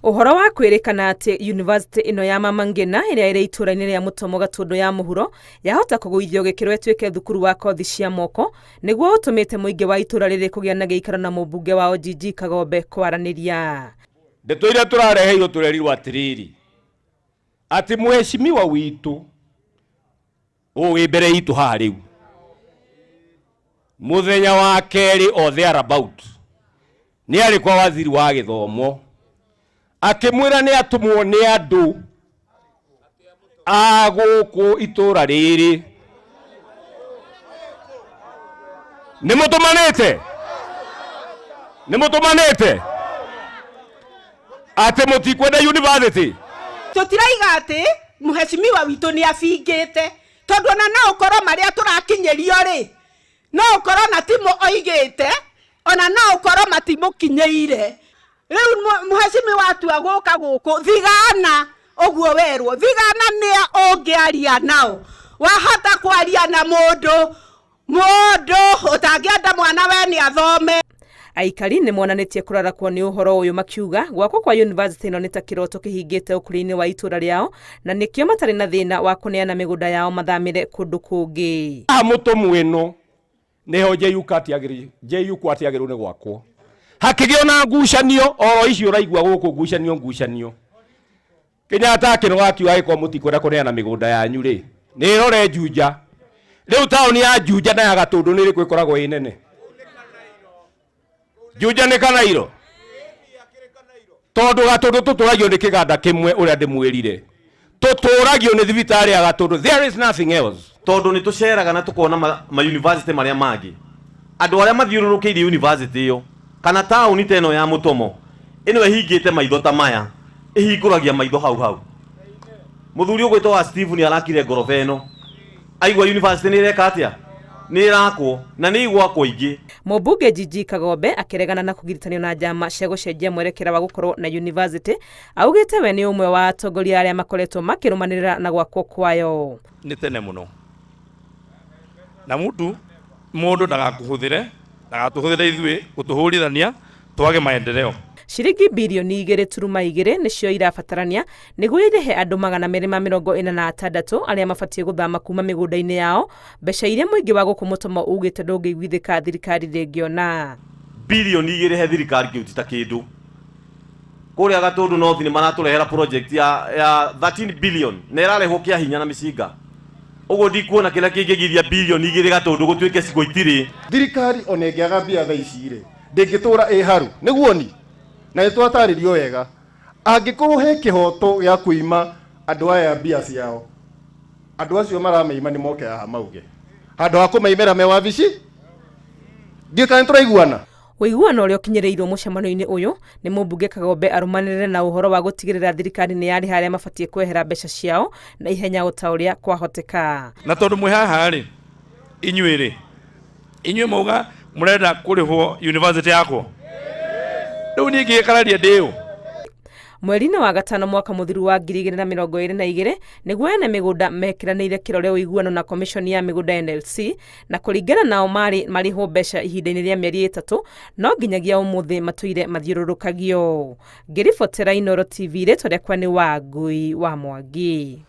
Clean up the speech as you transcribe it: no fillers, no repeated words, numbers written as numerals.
Ũhoro wa kwĩrĩkana atĩ yunivasĩtĩ ĩno ya Mama Ngina ĩrĩa ĩrĩ itũũra-inĩ rĩa Mũtomo Gatũndũ ya Mũhuro yahota kũgũithio gĩkĩro ĩtuĩke thukuru wa kothi cia moko nĩguo ũtũmĩte mũingĩ wa itũũra rĩrĩ kũgĩa na gĩikaro na mũmbunge wao GG Kagombe kwaranĩria. Ndeto iria tũrareheirwo tũrerirwo atĩrĩrĩ, atĩ mheshimiwa witũ ũyũ wĩ mbere itũ haha rĩu mũthenya wa kerĩ o there about nĩ arĩ kwa waziri wa gĩthomo akĩmwĩra nĩ atũmwo nĩ andũ a gũkũ itũra rĩrĩ nĩ mũtũmanĩte nĩ mũtũmanĩte atĩ mũtikwenda university. Tũtiraiga atĩ mheshimiwa witũ nĩ abingĩte, tondũ ona no ũkorwo marĩa tũrakinyĩrio rĩ, no ũkorwo na timo oigĩte, ona no ũkorwo matimũkinyĩire. Rĩu mheshimiwa atua gũka gũkũ, thigana ũguo werwo, thigana nĩa ũngĩaria nao. Wahota kwaria na mũndũ Mũndũ ũtangĩenda mwana we nĩ athome. Aikari nĩ monanĩtie kũrarakwo nĩ ũhoro ũyũ makiuga gwakwo kwa yunivasĩtĩ ĩno nĩ ta kĩroto kĩhingĩte ũkũria-inĩ wa itũra rĩao na nĩkĩo matarĩ na thĩna wa kũneana mĩgũnda yao mathamĩre kũndũ kũngĩ. Haha mũtũmwo ĩno nĩho JKUAT yagĩrĩirwo nĩ gwakwo. Hakĩgĩa ona ngucanio oro icio ũraigua gũkũ ngucanio ngucanio. Kenyatta akĩnoga akiuga angĩkorwo mũtikwenda kũneana mĩgũnda yanyu rĩ, nĩ ĩrore Juja. Rĩu taũni ya Juja na ya Gatũndũ nĩ ĩrĩkũ ĩkoragwo ĩ nene? Juja nĩ Kanairo? Tondũ Gatũndũ tũtũragio nĩ kĩganda kĩmwe ũrĩa ndĩmwĩrire. Tũtũragio nĩ thibitarĩ ya Gatũndũ. There is nothing else. Tondũ nĩ tũceraga na tũkona ma, ma university marĩa mangĩ, andũ arĩa mathiũrũrũkĩirie university ĩyo kana taũni ta ĩno ya Mũtomo ĩno ĩhingĩte maitho ta maya ĩhingũragia maitho hau hau. Mũthuri ũgwĩtwo wa Steve nĩ arakire ngoroba ĩno aigua university nĩ ĩreka atĩa, nĩ ĩrakwo na nĩ igwakwo ingĩ. Mũmbunge GG Kagombe akĩregana na kũgiritanio na njama cia gũcenjia mwerekera wa gũkorwo na yunivasĩtĩ, augĩte we nĩ ũmwe wa atongoria arĩa makoretwo makĩrũmanĩrĩra na gwakwo kwayo. Nĩ tene mũno na mũtu mũndũ ndagakũhũthĩre ndagatũhũthĩre ithuĩ gũtũhũrithania twage maendeleo. Ciringi birioni 2.2 nĩcio irabatarania nĩguo irĩhe andũ 246 arĩa mabatiĩ gũthama kuma mĩgũnda-inĩ yao, mbeca iria mũingĩ wa gũkũ Mũtomo ugĩte ndũngĩiguithĩka thirikari ndĩngĩona. Birioni igĩrĩ he thirikari kĩu ti ta kĩndũ. Kũrĩa Gatũndũ North nĩ maratũrehera project ya, ya 13 billion na ĩrarehwo kĩa hinya na mĩcinga. Ũguo ndikuona kĩrĩa kĩngĩgiria birioni igĩrĩ Gatũndũ gũtuĩke cigo itirĩ. Thirikari ona ĩngĩaga mbia thaa ici rĩ, ndĩngĩtũra ĩ haru. Nĩguo ni? Na nĩ twatarĩrio wega. Angĩkorwo he kĩhoto gĩa kũima andũ aya mbia ciao, andũ acio marameima nĩ moke haha mauge. Handũ ha kũmeimĩra me wabici. Ndiũĩ kana nĩ tũraiguana? Ũiguano ũrĩa ũkinyĩrĩirwo mũcemanio-inĩ ũyũ nĩ mũmbunge Kagombe arũmanĩrĩre na ũhoro wa gũtigĩrĩra thirikari nĩ yarĩha arĩa mabatiĩ kwehera mbeca ciao na ihenya o ta ũrĩa kwahoteka. Na tondũ mwĩ haha rĩ, inyuĩ rĩ, inyuĩ mwauga mũrenda kũrĩhwo university yakwa, rĩu niĩ ingĩgĩkararia ndĩ ũ? Mweri-inĩ wa gatano mwaka mũthiru wa 2022 nĩguo ene mĩgũnda mekĩranĩire kĩrore ũiguano na komishoni ya mĩgũnda NLC na kũringana nao marĩ marĩhwo mbeca ihinda-inĩ rĩa mĩeri ĩtatũ no nginyagia ũmũthĩ matũire mathiũrũrũkagio. Ngĩribotera Inooro TV rĩtwa rĩakwa nĩ Wangui wa Mwangi.